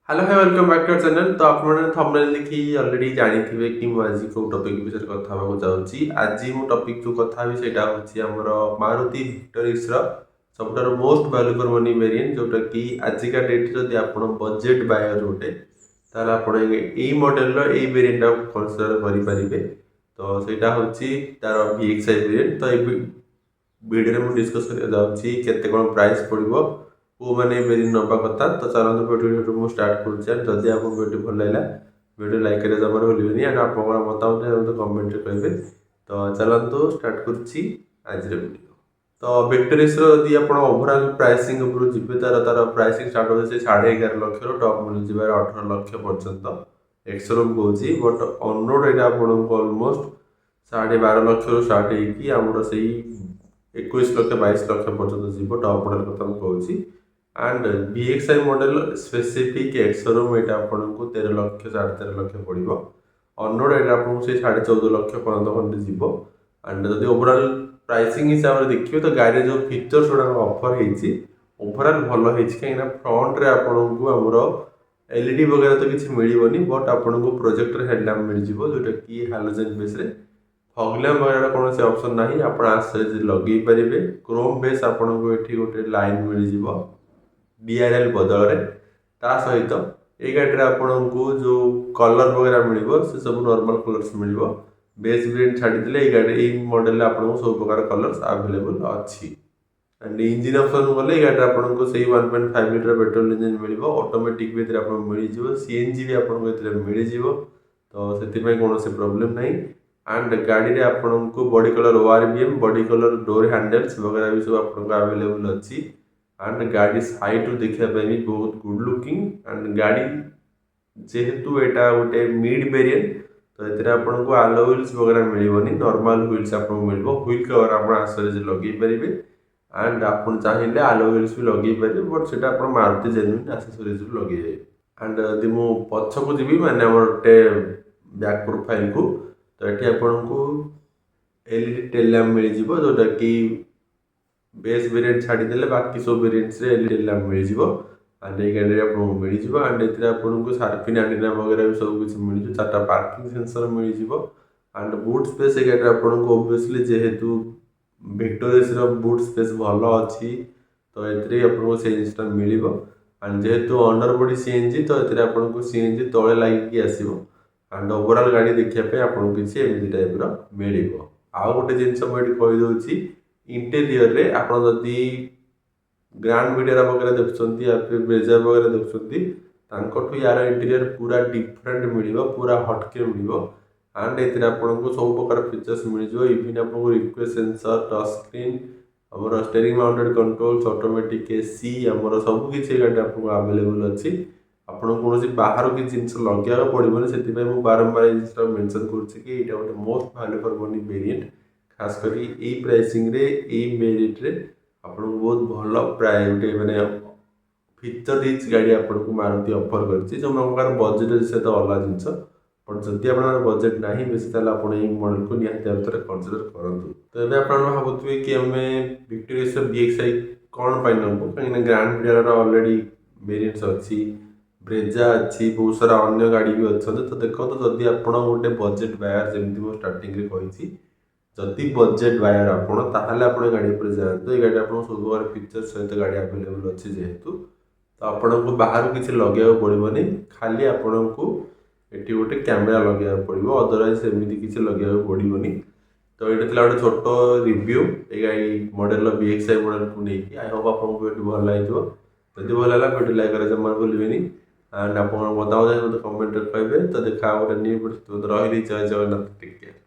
Hello, hi, welcome back to our channel। ତ ଆପଣମାନେ thumbnail ଦେଖି ଅଲରେଡ଼ି ଜାଣିଥିବେ କି ମୁଁ ଆଜି କେଉଁ ଟପିକ୍ ବିଷୟରେ କଥା ହେବାକୁ ଯାଉଛି। ଆଜି ମୁଁ ଟପିକ୍ ଯେଉଁ କଥା ହେବି, ସେଇଟା ହେଉଛି ଆମର ମାରୁତି ଭିକ୍ଟୋରିକ୍ସର ସବୁଠାରୁ most value for money variant, ଯେଉଁଟାକି ଆଜିକା ଡେଟ୍ରେ ଯଦି ଆପଣ ବଜେଟ୍ ବାୟର ଗୋଟେ, ତାହେଲେ ଆପଣ ଏଇ ମଡ଼େଲର ଏଇ ଭେରିଏଣ୍ଟଟାକୁ କନସିଡର କରିପାରିବେ। ତ ସେଇଟା ହେଉଛି ତାର ଭିଏକ୍ସଆଇ ଭେରିଏଣ୍ଟ। ତ ଏଇ ଭିଡ଼ିଓରେ ମୁଁ ଡିସ୍କସ୍ କରିବାକୁ ଯାଉଛି କେତେ କ'ଣ ପ୍ରାଇସ୍ ପଡ଼ିବ, କେଉଁମାନେ ଭେରିଏଣ୍ଟ ନେବା କଥା। ତ ଚାଲନ୍ତୁ, ଭିଡ଼ିଓ ମୁଁ ଷ୍ଟାର୍ଟ କରୁଛି। ଆଣ୍ଡ ଯଦି ଆପଣଙ୍କୁ ଭିଡ଼ିଓ ଭଲ ଲାଗିଲା, ଭିଡ଼ିଓ ଲାଇକ୍ କରିବା ଜମାରୁ ଭୁଲିବେନି। ଆଣ୍ଡ ଆପଣଙ୍କର ମତାମତ ମୋତେ କମେଣ୍ଟରେ କହିବେ। ତ ଚାଲନ୍ତୁ, ଷ୍ଟାର୍ଟ କରୁଛି ଆଜିର ଭିଡ଼ିଓ। ତ ଭିକ୍ଟୋରିକ୍ସର ଯଦି ଆପଣ ଓଭରଅଲ୍ ପ୍ରାଇସିଂ ଉପରୁ ଯିବେ, ତାର ପ୍ରାଇସିଂ ଷ୍ଟାର୍ଟ ହେଉଛି ସେଇ 11.5 ଲକ୍ଷରୁ, ଟପ୍ ମିଳିଯିବାର 18 ଲକ୍ଷ ପର୍ଯ୍ୟନ୍ତ, ଏକ୍ସସୋରୁମ୍ କହୁଛି। ବଟ୍ ଅନରୋଡ଼ ଏଇଟା ଆପଣଙ୍କୁ ଅଲମୋଷ୍ଟ 12.5 ଲକ୍ଷରୁ ଷ୍ଟାର୍ଟ ହେଇକି ଆମର ସେଇ 21 ଲକ୍ଷ, 22 ଲକ୍ଷ ପର୍ଯ୍ୟନ୍ତ ଯିବ। ଟପ୍ ମଡ଼େଲ୍ କଥା ମୁଁ କହୁଛି। And VXI model specific ex-showroom ଏଇଟା ଆପଣଙ୍କୁ 13 ଲକ୍ଷ, 13.5 ଲକ୍ଷ ପଡ଼ିବ। ଅନରୋଡ଼ ଏଇଟା ଆପଣଙ୍କୁ ସେଇ 14.5 ଲକ୍ଷ ପର୍ଯ୍ୟନ୍ତ ଖଣ୍ଡେ ଯିବ। ଆଣ୍ଡ ଯଦି ଓଭରଅଲ୍ ପ୍ରାଇସିଂ ହିସାବରେ ଦେଖିବେ, ତ ଗାଡ଼ିରେ ଯେଉଁ ଫିଚର୍ସ ଗୁଡ଼ାକ ଅଫର୍ ହେଇଛି, ଓଭରଅଲ୍ ଭଲ ହେଇଛି। କାହିଁକିନା ଫ୍ରଣ୍ଟରେ ଆପଣଙ୍କୁ ଆମର ଏଲ୍ଇଡି ବଗେରା ତ କିଛି ମିଳିବନି, ବଟ୍ ଆପଣଙ୍କୁ ପ୍ରୋଜେକ୍ଟର ହେଡ଼ଲ୍ୟାମ୍ପ ମିଳିଯିବ, ଯେଉଁଟାକି ହାଲୋଜେନ୍ ବେସ୍ରେ। ଫଗ୍ ଲ୍ୟାମ୍ପ ବଗେରାର କୌଣସି ଅପସନ୍ ନାହିଁ, ଆପଣ ଆକ୍ସେସରିଜ୍ ଲଗେଇ ପାରିବେ। କ୍ରୋମ୍ ବେସ୍ ଆପଣଙ୍କୁ ଏଠି ଗୋଟେ ଲାଇନ୍ ମିଳିଯିବ ଡିଆର୍ଏଲ୍ ବଦଳରେ। ତା ସହିତ ଏଇ ଗାଡ଼ିରେ ଆପଣଙ୍କୁ ଯେଉଁ କଲର୍ ବଗେରା ମିଳିବ, ସେ ସବୁ ନର୍ମାଲ୍ କଲର୍ସ ମିଳିବ। ବେସ୍ ଭେରିଏଣ୍ଟ ଛାଡ଼ିଦେଲେ ଏଇ ଗାଡ଼ି, ଏଇ ମଡ଼େଲରେ ଆପଣଙ୍କୁ ସବୁ ପ୍ରକାର କଲର୍ସ ଆଭେଲେବୁଲ୍ ଅଛି। ଆଣ୍ଡ ଇଞ୍ଜିନ୍ ଅପସନ୍ ଗଲେ ଏଇ ଗାଡ଼ିରେ ଆପଣଙ୍କୁ ସେଇ 1.5 litre petrol engine ମିଳିବ। ଅଟୋମେଟିକ୍ ବି ଏଥିରେ ଆପଣଙ୍କୁ ମିଳିଯିବ, ସିଏନ୍ଜି ବି ଆପଣଙ୍କୁ ଏଥିରେ ମିଳିଯିବ। ତ ସେଥିପାଇଁ କୌଣସି ପ୍ରୋବ୍ଲେମ୍ ନାହିଁ। ଆଣ୍ଡ ଗାଡ଼ିରେ ଆପଣଙ୍କୁ body colour ORVM, body colour door handles ବଗେରା ବି ସବୁ ଆପଣଙ୍କୁ ଆଭେଲେବୁଲ୍ ଅଛି। ଆଣ୍ଡ ଗାଡ଼ି ସାଇଡ଼ରୁ ଦେଖିବା ପାଇଁ ବି ବହୁତ ଗୁଡ୍ ଲୁକିଂ। ଆଣ୍ଡ ଗାଡ଼ି ଯେହେତୁ ଏଇଟା ଗୋଟେ ମିଡ୍ ଭେରିଏଣ୍ଟ, ତ ଏଥିରେ ଆପଣଙ୍କୁ ଆଲୟ ହ୍ୱିଲ୍ସ ବଗେରା ମିଳିବନି, ନର୍ମାଲ ହ୍ୱିଲ୍ସ ଆପଣଙ୍କୁ ମିଳିବ। ହ୍ୱିଲ୍ କଭର ଆପଣ ଆକ୍ସେସରିଜ୍ ଲଗେଇ ପାରିବେ। ଆଣ୍ଡ ଆପଣ ଚାହିଁଲେ ଆଲୟ ହ୍ୱିଲ୍ସ ବି ଲଗେଇ ପାରିବେ, ବଟ୍ ସେଇଟା ଆପଣ ମାରୁତି ଜେନ୍ୟୁନ୍ ଆକ୍ସେସରିଜ୍ରୁ ଲଗେଇବେ। ଆଣ୍ଡ ଯଦି ମୁଁ ପଛକୁ ଯିବି, ମାନେ ଆମର ବ୍ୟାକ୍ ପ୍ରୋଫାଇଲ୍କୁ, ତ ଏଠି ଆପଣଙ୍କୁ ଏଲ୍ଇଡି ଟେଲ୍ ଲ୍ୟାମ୍ପ ମିଳିଯିବ, ଯେଉଁଟାକି ବେସ୍ ଭେରିଏଣ୍ଟ ଛାଡ଼ିଦେଲେ ବାକି ସବୁ ଭେରିଏଣ୍ଟସରେ ଏଲ୍ଇଡି ଲ୍ୟାମ୍ପ ମିଳିଯିବ। ଆଣ୍ଡ ଏଇ ଗାଡ଼ିରେ ଆପଣଙ୍କୁ ମିଳିଯିବ। ଆଣ୍ଡ ଏଥିରେ ଆପଣଙ୍କୁ ସାର୍କଫିନ୍ ଆଣ୍ଟିନା ବଗେରା ବି ସବୁ କିଛି ମିଳିଯିବ, ଚାରିଟା ପାର୍କିଂ ସେନ୍ସର ମିଳିଯିବ। ଆଣ୍ଡ ବୁଟ୍ ସ୍ପେସ୍ ଏଇ ଗାଡ଼ିରେ ଆପଣଙ୍କୁ ଓବିୟସଲି, ଯେହେତୁ ଭିକ୍ଟୋରିସର ବୁଟ୍ ସ୍ପେସ୍ ଭଲ ଅଛି, ତ ଏଥିରେ ଆପଣଙ୍କୁ ସେଇ ଜିନିଷଟା ମିଳିବ। ଆଣ୍ଡ ଯେହେତୁ ଅଣ୍ଡର ବଡି ସିଏନ୍ଜି, ତ ଏଥିରେ ଆପଣଙ୍କୁ ସିଏନ୍ଜି ତଳେ ଲାଗିକି ଆସିବ। ଆଣ୍ଡ ଓଭରଅଲ୍ ଗାଡ଼ି ଦେଖିବା ପାଇଁ ଆପଣଙ୍କୁ କିଛି ଏମିତି ଟାଇପ୍ର ମିଳିବ। ଆଉ ଗୋଟେ ଜିନିଷ ମୁଁ ଏଠି କହିଦେଉଛି, ଇଣ୍ଟେରିୟରରେ ଆପଣ ଯଦି ଗ୍ରାଣ୍ଡ ଭିଟାରା ବଗେରା ଦେଖୁଛନ୍ତି ୟା ଫିର୍ ବ୍ରେଜା ବଗେରା ଦେଖୁଛନ୍ତି, ତାଙ୍କଠୁ ୟାର ଇଣ୍ଟେରିୟର ପୁରା ଡିଫରେଣ୍ଟ ମିଳିବ, ପୁରା ହଟକେ ମିଳିବ। ଆଣ୍ଡ ଏଥିରେ ଆପଣଙ୍କୁ ସବୁ ପ୍ରକାର ଫିଚର୍ସ ମିଳିଯିବ। ଇଭିନ୍ ଆପଣଙ୍କୁ ରିକ୍ୱେଷ୍ଟ ସେନ୍ସର, ଟଚ୍ ସ୍କ୍ରିନ୍, ଆମର steering mounted controls, automatic AC, ଆମର ସବୁ କିଛି ଏ ଗାଡ଼ିରେ ଆପଣଙ୍କୁ ଆଭେଲେବୁଲ୍ ଅଛି। ଆପଣଙ୍କୁ କୌଣସି ବାହାରୁ କିଛି ଜିନିଷ ଲଗେଇବାକୁ ପଡ଼ିବନି। ସେଥିପାଇଁ ମୁଁ ବାରମ୍ବାର ଏଇ ଜିନିଷଟା ମେନସନ୍ କରୁଛି କି ଏଇଟା ଗୋଟେ most value for money variant। ଖାସ କରି ଏଇ ପ୍ରାଇସିଂରେ, ଏଇ ମେରିଟ୍ରେ ଆପଣଙ୍କୁ ବହୁତ ଭଲ ପ୍ରାୟ ଗୋଟେ ମାନେ ଫିଚର୍ ରିଚ୍ ଗାଡ଼ି ଆପଣଙ୍କୁ ମାରୁତି ଅଫର୍ କରିଛି। ଯେଉଁମାନଙ୍କର ବଜେଟ୍ ଅଛି, ସେ ତ ଅଲଗା ଜିନିଷ, ବଟ୍ ଯଦି ଆପଣଙ୍କର ବଜେଟ୍ ନାହିଁ ବେଶୀ, ତାହେଲେ ଆପଣ ଏଇ ମଡ଼େଲକୁ ନିହାତି ଭାବରେ କନସିଡର କରନ୍ତୁ। ତ ଏବେ ଆପଣ ଭାବୁଥିବେ କି ଆମେ ଭିକ୍ଟୋରିୟସର ଭିଏକ୍ସଆଇ କ'ଣ ପାଇଁ ନେବୁ, କାହିଁକିନା ଗ୍ରାଣ୍ଡ ଭିଟାରାର ଅଲରେଡ଼ି ଭେରିଏଣ୍ଟସ୍ ଅଛି, ବ୍ରେଜା ଅଛି, ବହୁତ ସାରା ଅନ୍ୟ ଗାଡ଼ି ବି ଅଛନ୍ତି। ତ ଦେଖନ୍ତୁ, ଯଦି ଆପଣ ଗୋଟେ ବଜେଟ୍ ବାୟର, ଯେମିତି ମୁଁ ଷ୍ଟାର୍ଟିଂରେ କହିଛି, ଯଦି ବଜେଟ୍ ବାୟର ଆପଣ, ତାହେଲେ ଆପଣ ଏ ଗାଡ଼ି ଉପରେ ଯାଆନ୍ତୁ। ଏ ଗାଡ଼ି ଆପଣଙ୍କୁ ସବୁ ପ୍ରକାର ଫିଚର୍ ସହିତ ଗାଡ଼ି ଆଭେଲେବୁଲ୍ ଅଛି ଯେହେତୁ, ତ ଆପଣଙ୍କୁ ବାହାରୁ କିଛି ଲଗେଇବାକୁ ପଡ଼ିବନି। ଖାଲି ଆପଣଙ୍କୁ ଏଠି ଗୋଟେ କ୍ୟାମେରା ଲଗେଇବାକୁ ପଡ଼ିବ, ଅଦରୱାଇଜ୍ ସେମିତି କିଛି ଲଗେଇବାକୁ ପଡ଼ିବନି। ତ ଏଇଟା ଥିଲା ଗୋଟେ ଛୋଟ ରିଭ୍ୟୁ ଏଇ ଗାଡ଼ି ମଡ଼େଲର, ଭିଏକ୍ସଆଇ ମଡ଼େଲକୁ ନେଇକି। I Hope ଆପଣଙ୍କୁ ଭିଡ଼ିଓ ଭଲ ଲାଗିଥିବ। ଯଦି ଭଲ ହେଲା, ଭିଡ଼ିଓ ଲାଇକ୍ କରିବା ଜମାରୁ ଭୁଲିବେନି। ଆଣ୍ଡ ଆପଣଙ୍କ ମତାମତ ମୋତେ କମେଣ୍ଟରେ କହିବେ। ତ ଦେଖା ଗୋଟେ ନ୍ୟୁ ଭିଡ଼ିଓ। ରହିଲି, ଜୟ ଜଗନ୍ନାଥ, ଟେକ୍ କେୟାର।